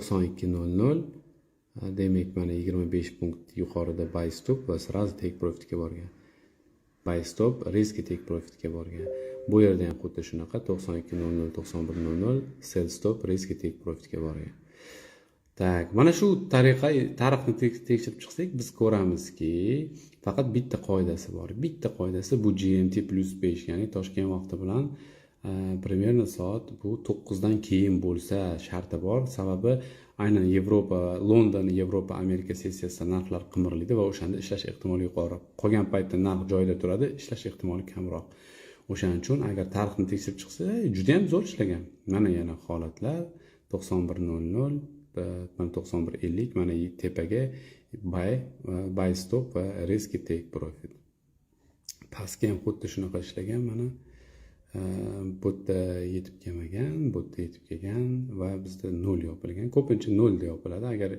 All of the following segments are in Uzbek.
92.00. Demak, mana 25 punkt yuqorida buy stop va сразу take profitga borgan. Buy stop, резкий take profitga borgan. Bu yerda ham xuddi shunaqa 92.00, 91.00 sell stop, резкий take profitga borgan. Так, mana shu tariqa tarixni tekshirib chiqsak, biz ko'ramizki, faqat bitta qoidasi bor. Bitta qoidasi bu GMT plus 5, ya'ni Toshkent vaqti bilan примерно soat bu 9 dan keyin bo'lsa sharti bor. Sababi aynan Yevropa, London, Yevropa, Amerika sessiyasida narxlar qimirlaydi va o'shanda ishlash ehtimoli yuqori. Qolgan paytda narx joyida turadi, ishlash ehtimoli kamroq. O'shaning uchun agar tarixni tekshirib chiqsa, juda ham zo'r ishlagan. Mana yana holatlar 91.00, mana 91.50, mana tepaga buy stop va резкий take profit. Pastga ham xuddi shunaqa ishlagan, mana bu yerda yetib kelmagan, bu yerda yetib kelgan va bizda nol yopilgan. Ko'pincha nolda yopiladi agar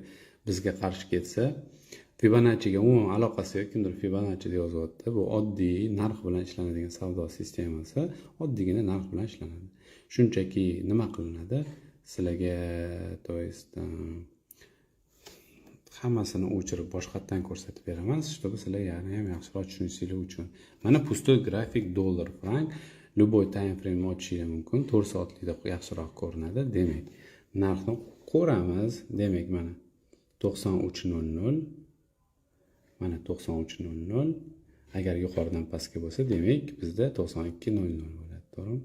bizga qarshi ketsa. Fibonacciga umuman aloqasi yo'q. Kimdir Fibonacci deb yozyapti. Bu oddiy narx bilan ishlanadigan savdo sistemasi, oddiygina narx bilan ishlanadi. Shunchaki nima qilinadi sizlarga, то есть hammasini o'chirib boshqatdan ko'rsatib beraman, чтобы sizlar yana ham yaxshiroq tushunishinglar uchun. Mana пустой grafik dollar frank, любой time frame ochishinglar mumkin, 4 soatlikda yaxshiroq ko'rinadi. Demak, narxni ko'ramiz. Demak, mana 93.00, mana 93.00. Agar yuqoridan pastga bo'lsa, demak, bizda 92.00 bo'ladi, to'g'rimi?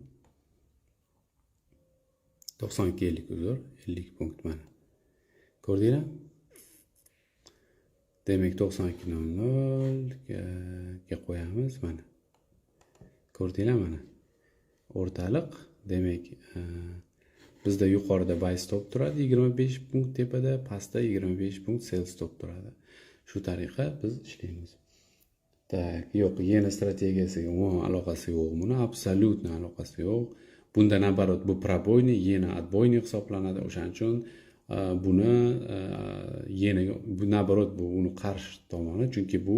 92.50, uzr, 50 punkt. Mana, ko'rdinglar. Demak, 92.00 ga qo'yamiz. Mana, ko'rdinglar, mana o'rtaliq. Demak, bizda yuqorida buy stop turadi 25 punkt tepada, pastda 25 punkt sell stop turadi. Shu tariqa biz ishlaymiz. Так, yo'q, yena strategiyasiga umuman aloqasi yo'q buni, абсолютно aloqasi yo'q. Bunda наоборот, bu пробойный, yena отбойный hisoblanadi. O'shaning uchun buni yena bu наоборот, bu uni qarshi tomoni, chunki bu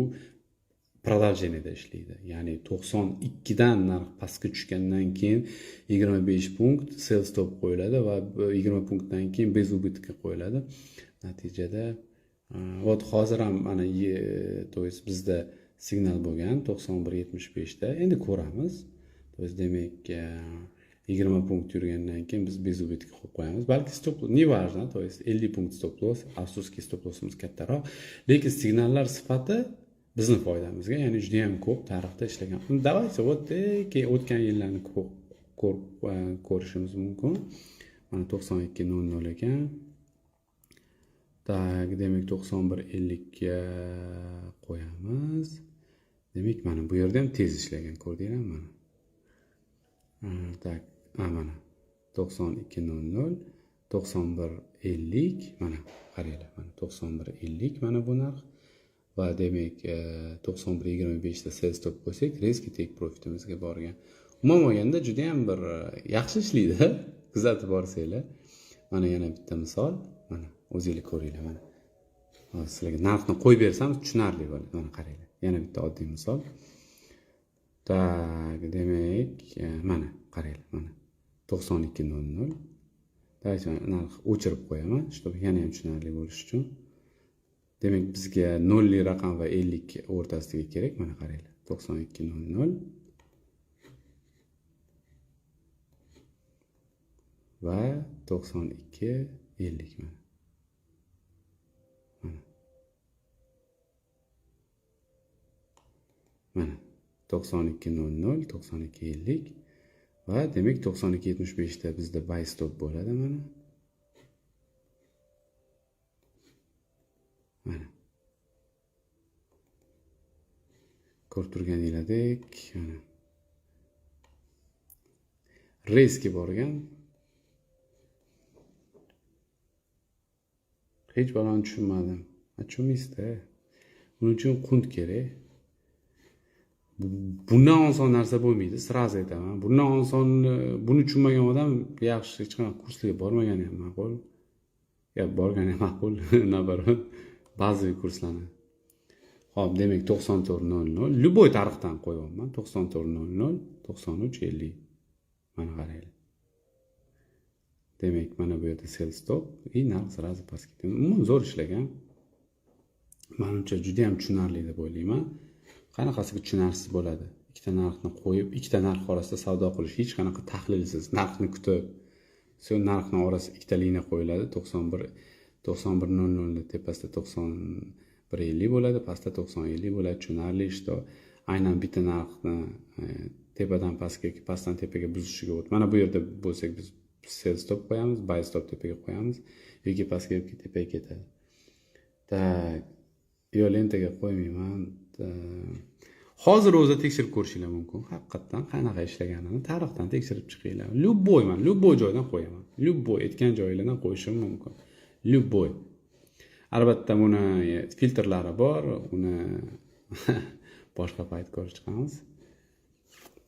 продолжение da ishlaydi, ya'ni 92 dan narx pastga tushgandan keyin 25 punkt sell stop qo'yiladi va 20 punktdan keyin без убытка qo'yiladi. Natijada вот hozir ham mana, то есть bizda signal bo'lgan 91.75 da. Endi ko'ramiz. То есть demak, 20 punkt yurgandan keyin biz без убытка qo'yib qo'yamiz, balki stop, неважно, то есть 50 punkt stop loss. Afsuski, stop lossimiz kattaroq, lekin signallar sifati bizni foydamizga, ya'ni juda yam ko'p tarixda ishlagan. Давайте вот keyin o'tgan yillarni ko'rishimiz mumkin. Mana 92.00 ekan. Так, demak, 91.50 ga qo'yamiz. Demak, mana bu yerda ham tez ishlagan, ko'rdinglarmi? Mana, так, mana 92.00, 91.50. Mana qaranglar, mana 91.50, mana bu narx. Va demak, 91.25 da sell stop qo'ysak, резкий take profitimizga borgan. Umuman olganda, judayam bir yaxshi ishlaydi, kuzatib borsanglar. Mana yana bitta misol, mana o'zinglar ko'ringlar. Mana hozir sizlarga narxni qo'yib bersam, tushunarli bo'ladi. Mana qaranglar, yana bitta oddiy misol. Так, demak, mana qaranglar, mana 92.00. Давайте narx o'chirib qo'yaman, чтобы yana ham tushunarli bo'lishi uchun. Demak, bizga nolli raqam va 50 o'rtasidagi kerak. Mana qaranglar, 92.00 va 92.50. Mana, mana, mana 92.00, 92.50 va demak, 92.75 da bizda buy stop bo'ladi. Mana, mana ko'rib turganinglardek, mana резкий borgan. Hech baloni tushunmadim. Tushunmaysizda, buning uchun qunt kerak. Bundan oson narsa bo'lmaydi, сразу aytaman. Bundan oson, buni tushunmagan odam yaxshi hech qanaqa kurslarga bormagani ham ma'qul, yo borgani ham ma'qul, наоборот, bazaviy kurslarni. Ho'p, demak, 94.00, любой tarixdan qo'yyapman, 94.00, 93.50. Mana qaranglar. Demak, mana bu yerda sell stop и narx сразу pastga ketdi. Umuman zo'r ishlagan. Menimcha juda ham tushunarli deb o'ylayman. Qanaqasiga tushunarsiz bo'ladi? Ikkita narxni qo'yib, ikkita narx orasida savdo qilish hech qanaqa tahlilsiz, narxni kutib, shu narxni orasida ikkita liniya qo'yiladi. 91.00 tepasida 91.50 bo'ladi, pastda 90.50 bo'ladi. Tushunarli, что aynan bitta narxni tepadan pastga yoki pastdan tepaga buzishiga o't. Mana bu yerda bo'lsak biz sell stop qo'yamiz, buy stop tepaga qo'yamiz yoki pastga yoki tepaga ketadi. Tak, yo lentaga qo'ymayman. Hozir o'zi tekshirib ko'rishinglar mumkin. Haqiqatdan qanaqa ishlaganini tarixdan tekshirib chiqinglar. Любой man, любой joydan qo'yaman. Любой aytgan joylardan qo'yishim mumkin. Любой. Albatta buni filtrlari bor, uni boshqa payt ko'rib chiqamiz.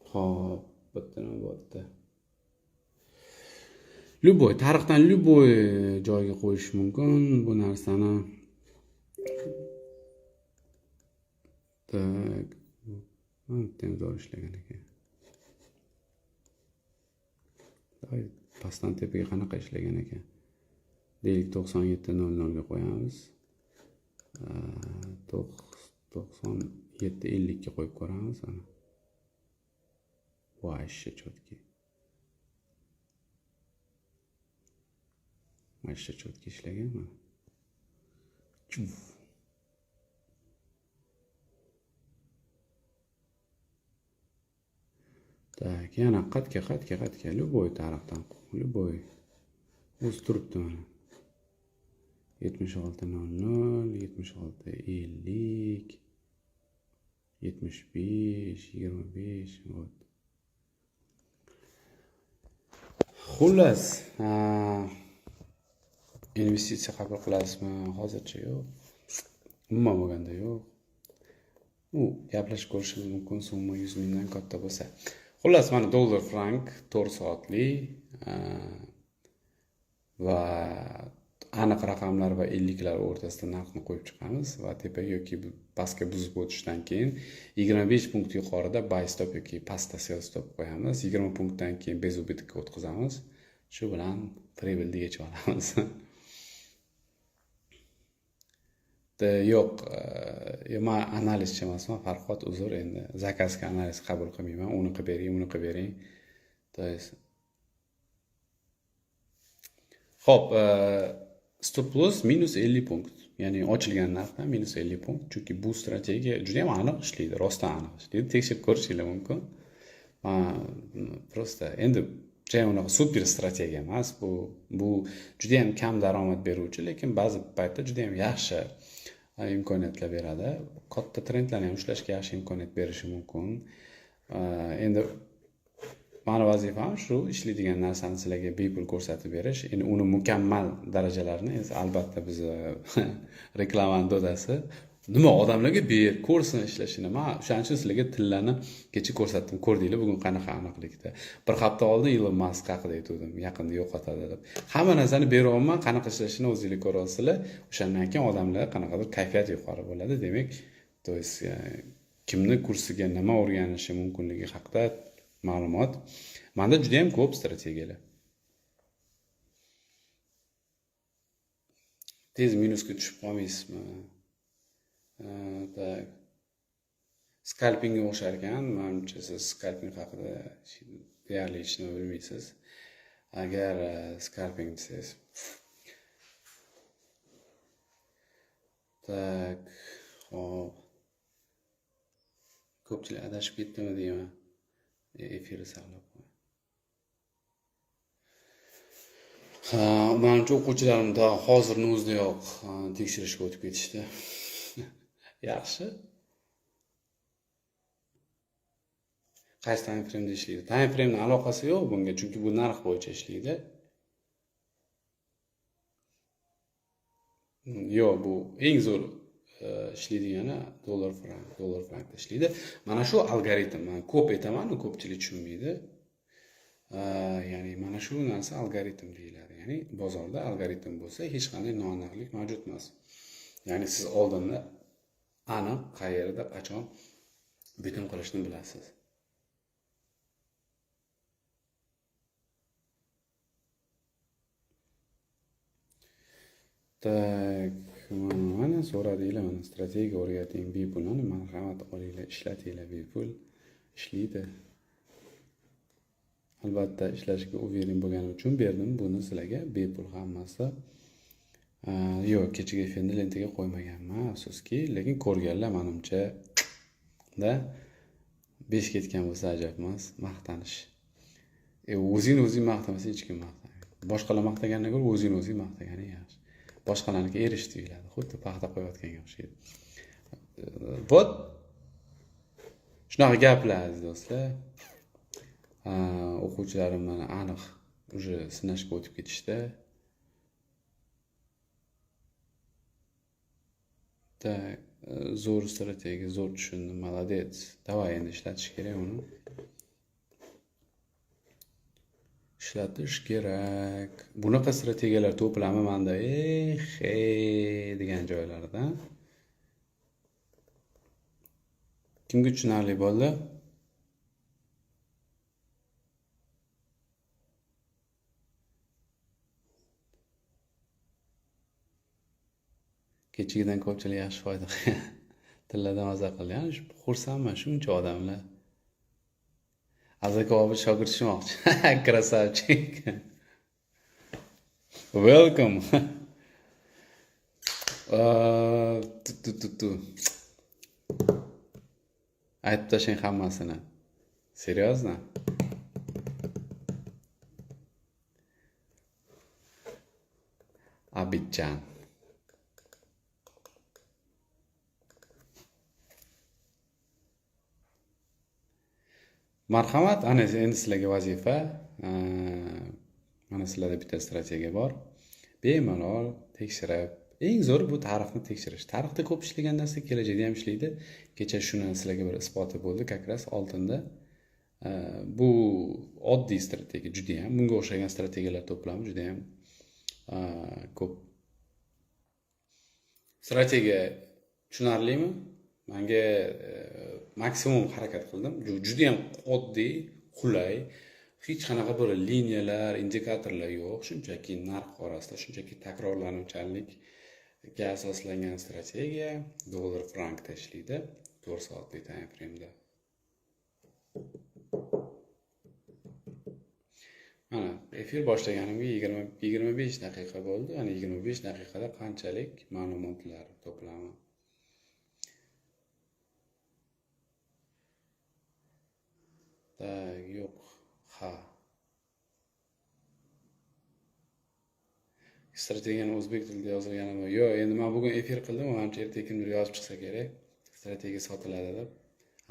Xo'p, bitta nima bo'pti. Любой tarixdan любой joyga qo'yish mumkin bu narsani. Tak. Bitta ham zo'r ishlagan ekan. Pastdan tepaga qanaqa ishlagan ekan. Deylik 97.00 ga qo'yamiz. 97.50 ga qo'yib ko'ramiz ana. Вообще четкий. Вообще четкий ishlagan mana. Так, yana qatga любой tarafdan, любой o'zi turibdi mana. 76.00, 76.50, 75, 25, вот. Xullas, investitsiya qabul qilasizmi? Hozircha yo'q. Umuman bo'lganda yo'q. U gaplashib ko'rishimiz mumkin, summa 100 mingdan katta bo'lsa. Xullas, mana dollar frank 4 soatli va aniq raqamlar va 50lar o'rtasida narxni qo'yib chiqamiz va tepaga yoki pastga buzib o'tishdan keyin 25 punkt yuqorida buy stop yoki pastda sell stop qo'yamiz. 20 punktdan keyin безубыток ga o'tkazamiz. Shu bilan прибыльni yechib olamiz. Yo'q, men analizchi emasman, Farhod, uzr, endi zakazga analiz qabul qilmayman. Uni qilib bering, uni qilib bering. То есть xo'p, stop loss minus 50 punkt. Ya'ni ochilgan narxdan minus 50 punkt, chunki bu strategiya juda ham aniq ishlaydi, rostdan aniq ishlaydi. Tekshirib ko'rishingiz mumkin. Просто endi juda unaqa super strategiya emas bu. Bu juda ham kam daromad beruvchi, lekin ba'zi paytda juda ham yaxshi imkoniyatlar beradi. Katta trendlarni ham ushlashga yaxshi imkoniyat berishi mumkin. Endi mani vazifam shu ishlaydigan narsani sizlarga bepul ko'rsatib berish. Endi uni mukammal darajalarini esa albatta bizni reklamani dodasi nima odamlarga ber, ko'rsin ishlashini. Men o'shaning uchun sizlarga tillarni kecha ko'rsatdim, ko'rdinglar bugun qanaqa aniqlikda. Bir hafta oldin Elon Musk haqida aytgandim, yaqinda yo'qotadi deb. Hamma narsani beryapman, qanaqa ishlashini o'zinglar ko'ryapsizlar. O'shandan keyin odamlar qanaqadir kayfiyat yuqori bo'ladi. Demak, то есть kimni kursiga nima o'rganishi mumkinligi haqida ma'lumot. Menda juda ham ko'p strategiyalar. Tez minusga tushib qolmaysizmi? Так. Skalpingga o'xshar ekan. Menimcha siz skalping haqida deyarli hech nima bilmaysiz. Agar skalping desangiz. Так, xo'p. Ko'pchilik adashib ketdimi deyman. Efirni saqlab qo'y. Ha, menimcha o'quvchilarim hozirni o'zidayoq tekshirishga o'tib ketishdi. Yaxshi. Qaysi time frame'da ishlaydi? Time frame'ning aloqasi yo'q bunga, chunki bu narx bo'yicha ishlaydi. Yo'q, bu eng zo'r ishlaydigani dollar frank, dollar frankda ishlaydi. Mana shu algoritm, men ko'p aytaman, ko'pchilik tushunmaydi. Ya'ni mana shu narsa algoritm deyiladi. Ya'ni bozorda algoritm bo'lsa, hech qanday noaniqlik mavjud emas. Ya'ni siz oldinda aniq qayerda qachon bitim qilishni bilasiz. Так, mana so'radinglar, mana strategiya o'rgating bepul. Mana marhamat, olinglar, ishlatinglar bepul. Ishlaydi. Albatta ishlashga уверен bo'lganim uchun berdim buni sizlarga bepul hammasi. Yo'q, kechagi efirni lentaga qo'ymaganman, afsuski, lekin ko'rganlar manimcha da 5 ketgan bo'lsa ajab emas, maqtanish. O'zingni o'zing maqtamasang hech kim maqtamaydi. Boshqalar maqtaganidan ko'ra o'zingni o'zing maqtaganing yaxshi. Boshqalarniki erish tuyuladi, xuddi paxta qo'yayotganga o'xshaydi. Вот shunaqa gaplar aziz do'stlar. O'quvchilarim mana aniq уже sinashga o'tib ketishdi. Так, zo'r strategiya, zo'r tushundim, молодец. Давай endi ishlatish kerak uni. Ishlatish kerak. Bunaqa strategiyalar to'plami menda, eh, degan joylarda. Kimga tushunarli bo'ldi? Kechagidan ko'pchilik yaxshi foyda qilgan. Tilladan maza qildi. Ya'ni xursandman shuncha odamlar. Azaka obid shogird tushmoqchi. Красавчик. Welcome. Tu. Aytib tashlang hammasini. Серьезно? Abidjan. Marhamat, ana endi sizlarga vazifa. Mana sizlarda bitta strategiya bor. Bemalol tekshirib, eng zo'ri bu tarixni tekshirish. Tarixda ko'p ishlagan narsa kelajakda ham ishlaydi. Kecha shuni sizlarga bir isboti bo'ldi, как раз oltinda. Bu oddiy strategiya, juda ham bunga o'xshagan strategiyalar to'plami juda ham ko'p. Strategiya tushunarlimi? Menga maksimum harakat qildim. Juda ham oddiy, qulay, hech qanaqa bir liniyalar, indikatorlar yo'q. Shunchaki narx orasida, shunchaki takrorlanuvchanlikka asoslangan strategiya dollar frankda ishlaydi 4 soatlik time frame'da. Mana efir boshlaganimga 25 daqiqa bo'ldi. Ya'ni 25 daqiqada qanchalik ma'lumotlar to'plami. Так, yo'q. Ha. Strategiyani o'zbek tilida yozilganimi? Yo'q, endi men bugun efir qildim, manimcha ertaga kimdir yozib chiqsa kerak. Strategiya sotiladi deb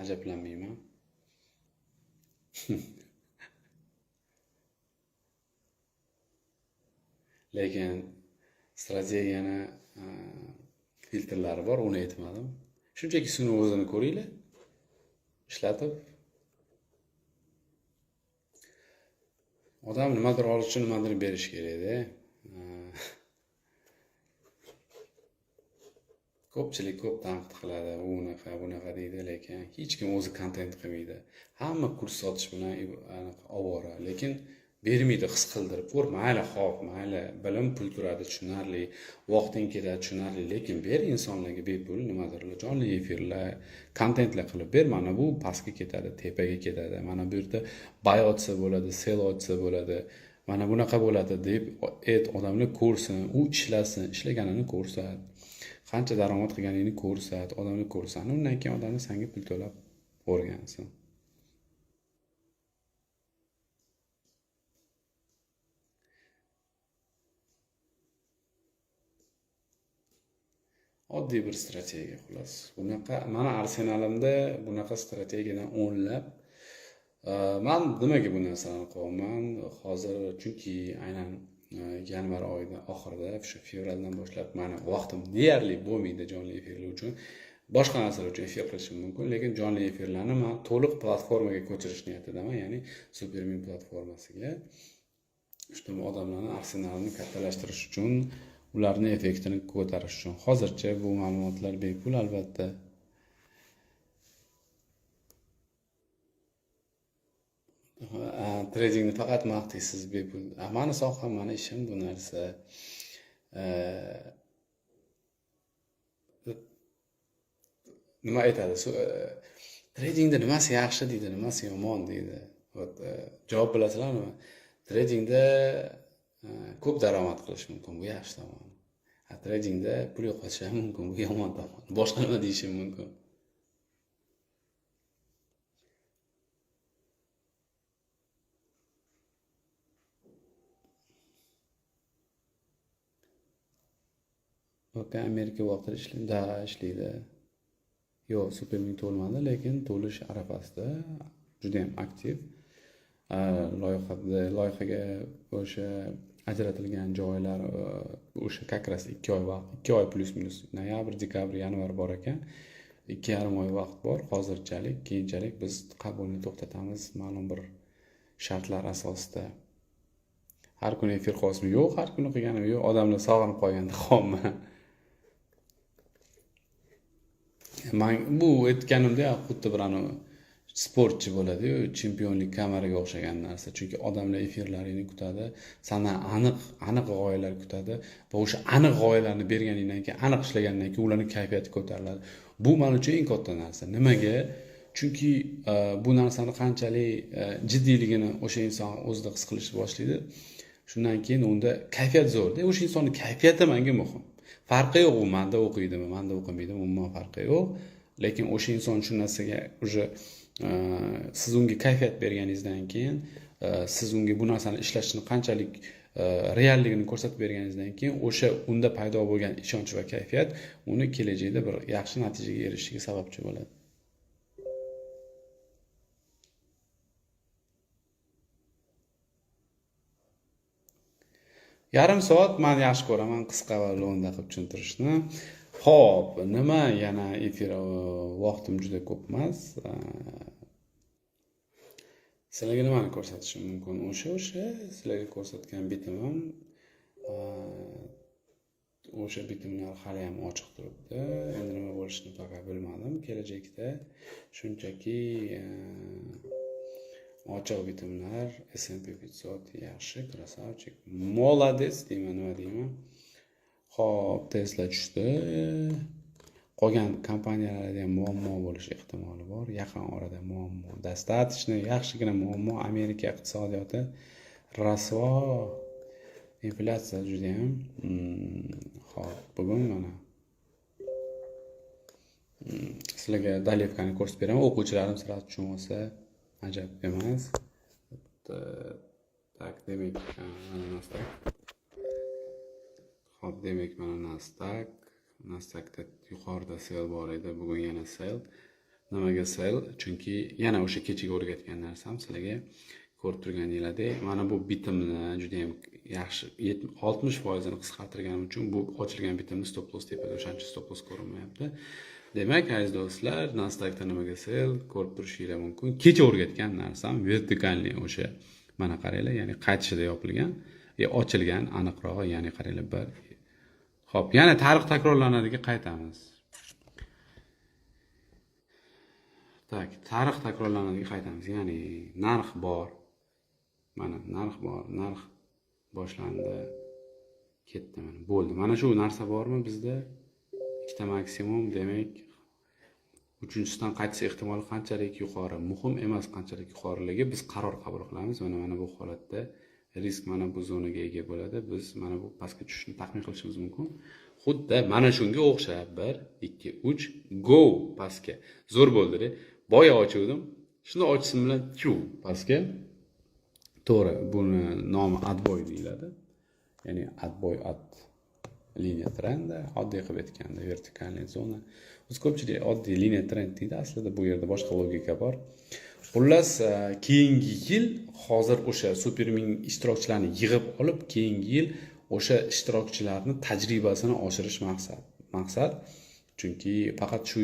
ajablanmayman. Lekin strategiyani filtrlari bor, uni aytmadim. Shunchaki suni o'zini ko'ringlar, ishlatib odam nimadir olish uchun nimadir berish kerakda. Ko'pchilik ko'p tanqid qiladi, u unaqa, bunaqa deydi, lekin hech kim o'zi kontent qilmaydi. Hamma kurs sotish bilan ovora, lekin bermaydi, his qildirib ko'r, mayli, xo'p, mayli, bilim pul turadi, tushunarli, vaqting ketadi, tushunarli, lekin ber insonlarga bepul nimadirlar, jonli efirlar, kontentlar qilib ber, mana bu pastga ketadi, tepaga ketadi, mana bu yerda buy otsa bo'ladi, sell otsa bo'ladi, mana bunaqa bo'ladi deb ayt, odamlar ko'rsin, u ishlasin, ishlaganini ko'rsat, qancha daromad qilganingni ko'rsat, odamlar ko'rsin, undan keyin odamlar senga pul to'lab o'rgansin. Oddiy bir strategiya, xullas. Bunaqa mana arsenalimda bunaqa strategiyadan o'nlab. Men nimaga bu narsani qilyapman hozir? Chunki aynan yanvar oyida oxirida, shu fevraldan boshlab mani vaqtim deyarli bo'lmaydi jonli efirlar uchun. Boshqa narsalar uchun efir qilishim mumkin, lekin jonli efirlarni men to'liq platformaga ko'chirish niyatidaman, ya'ni Supermin platformasiga. Shu odamlarni arsenalini kattalashtirish uchun, ularni effektini ko'tarish uchun. Hozircha bu ma'lumotlar bepul albatta. Tradingni faqat maqtaysiz bepul. Mani soham, mani ishim bu narsa. Nima aytadi? Tradingda nimasi yaxshi deydi, nimasi yomon deydi. Вот javob bilasizlarmi? Tradingda ko'p daromad qilish mumkin, bu yaxshi tomoni. Tradingda pul yo'qotish ham mumkin, bu yomon tomoni. Boshqa nima deyishim mumkin? Ok, Amerika vaqtida ishlaydi, da ishlaydi. Yo'q, Superming to'lmadi, lekin to'lish arafasida, judayam aktiv. Loyihaga o'sha ajratilgan joylar o'sha как раз 2 oy vaqt, 2 oy плюс-минус, noyabr, dekabr, yanvar bor ekan. 2,5 oy vaqt bor hozirchalik. Keyinchalik biz qabulni to'xtatamiz ma'lum bir shartlar asosida. Har kuni efir qilyapsizmi? Yo'q, har kuni qilganim yo'q. Odamlar sog'inib qolganda qilyapman. Man bu aytganimda xuddi bir anavi sportchi bo'ladi-yu, chempionlik kamariga o'xshagan narsa. Chunki odamlar efirlaringni kutadi, sandan aniq aniq g'oyalar kutadi va o'sha aniq g'oyalarni berganingdan keyin, aniq ishlagandan keyin ularning kayfiyati ko'tariladi. Bu men uchun eng katta narsa. Nimaga? Chunki bu narsani qanchalik jiddiyligini o'sha inson o'zida his qilishni boshlaydi. Shundan keyin unda kayfiyat zo'rda. O'sha insonning kayfiyati menga muhim. Farqi yo'q, u menda o'qiydimi, menda o'qimaydimi, umuman farqi yo'q. Lekin o'sha inson shu narsaga уже siz unga kayfiyat berganingizdan keyin, siz unga bu narsani ishlashni qanchalik realligini ko'rsatib berganingizdan keyin o'sha unda paydo bo'lgan ishonch va kayfiyat uni kelajakda bir yaxshi natijaga erishishiga sababchi bo'ladi. Yarim soat man yaxshi ko'raman qisqa va lo'nda qilib tushuntirishni. Xo'p, nima yana efir vaqtim juda ko'p emas. Sizlarga nimani ko'rsatishim mumkin? O'sha sizlarga ko'rsatgan bitimim, o'sha bitimlar hali ham ochiq turibdi. Endi nima bo'lishini пока bilmadim. Kelajakda shunchaki ochiq bitimlar. S&P 500 yaxshi, красавчик, молодец deyman, nima deyman. Xo'p, Tesla tushdi. Qolgan kompaniyalarda ham muammo bo'lishi ehtimoli bor. Yaqin orada muammo, достаточно yaxshigina muammo. Amerika iqtisodiyoti rasvo, inflyatsiya judayam. Xo'p, bugun mana sizlarga доливка ni ko'rsatib beraman. O'quvchilarim сразу tushunib olsa ajab emas. Так, demak, mana Nasdaq. Xo'p, demak, mana Nasdaq. Nasdaqda yuqorida sell bor edi, bugun yana sell. Nimaga sell? Chunki yana o'sha kechagi o'rgatgan narsam sizlarga, ko'rib turganinglardek, mana bu bitimni juda ham yaxshi 60%ini qisqartirganim uchun bu ochilgan bitimni stop loss tepada, o'shaning uchun stop loss ko'rinmayapti. Demak, aziz do'stlar, Nasdaqda nimaga sell ko'rib turishinglar mumkin. Kecha o'rgatgan narsam вертикальный o'sha, mana qaranglar, ya'ni qaytishida yopilgan, ochilgan aniqrog'i, ya'ni qaranglar bir. Xo'p, yana tarix takrorlanadiga qaytamiz. Так, tarix takrorlanadiga qaytamiz. Ya'ni narx bor. Mana narx bor, narx boshlandi. Ketdi mana. Bo'ldi. Mana shu narsa bormi bizda? Ikkita maksimum, demak, uchinchisidan qaytish ehtimoli qanchalik yuqori? Muhim emas qanchalik yuqoriligi, biz qaror qabul qilamiz. Mana bu holatda risk mana bu zonaga ega bo'ladi. Biz mana bu pastga tushishni taxmin qilishimiz mumkin. Xuddi mana shunga o'xshab 1, 2, 3 go pastga. Zo'r bo'ldi-da. Boya ochuvdim. Shuni ochishim bilan chu pastga. To'g'ri, buni nomi отбой deyiladi. Ya'ni отбой от линия тренда, oddiy qilib aytganda вертикальный zona. Biz ko'pchilik oddiy liniya trend deydi, aslida bu yerda boshqa logika bor. Xullas, keyingi yil hozir o'sha Superming ishtirokchilarni yig'ib olib, keyingi yil o'sha ishtirokchilarni tajribasini oshirish maqsad. Maqsad, chunki faqat shu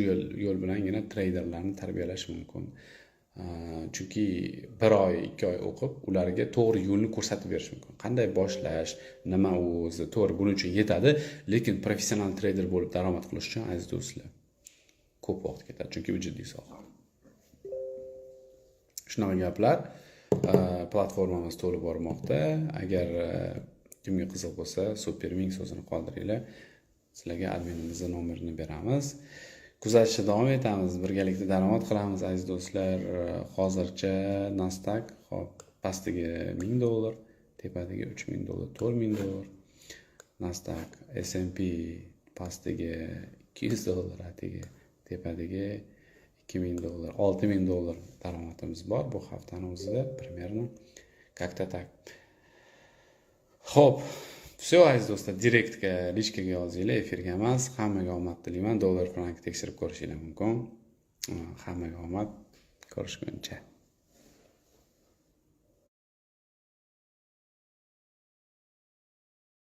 yo'l bilangina treyderlarni tarbiyalash mumkin. Chunki 1 oy, 2 oy o'qib, ularga to'g'ri yo'lni ko'rsatib berish mumkin. Qanday boshlash, nima o'zi, to'g'ri, buning uchun yetadi, lekin professional treyder bo'lib daromad qilish uchun, aziz do'stlar, ko'p vaqt ketadi, chunki bu jiddiy soha. Shunaqa gaplar. Platformamiz to'lib bormoqda. Agar kimga qiziq bo'lsa, Superming so'zini qoldiringlar. Sizlarga adminimizni nomerini beramiz. Kuzatishda davom etamiz, birgalikda daromad qilamiz, aziz do'stlar. Hozircha Nasdaq, hop, pastigi 1000 dollar, tepadagi 3000 dollar, 4000 dollar. Nasdaq, S&P pastigi 200 dollar, atigi tepadagi 2000 dollar, 6000 dollar daromadimiz bor bu haftani o'zida примерно, как-то так. Ho'p, все, aziz do'stlar, direktga, личка ga yozinglar, efirga emas. Hammaga omad tilayman. Dollar frank tekshirib ko'rishinglar mumkin. Hammaga omad, ko'rishguncha.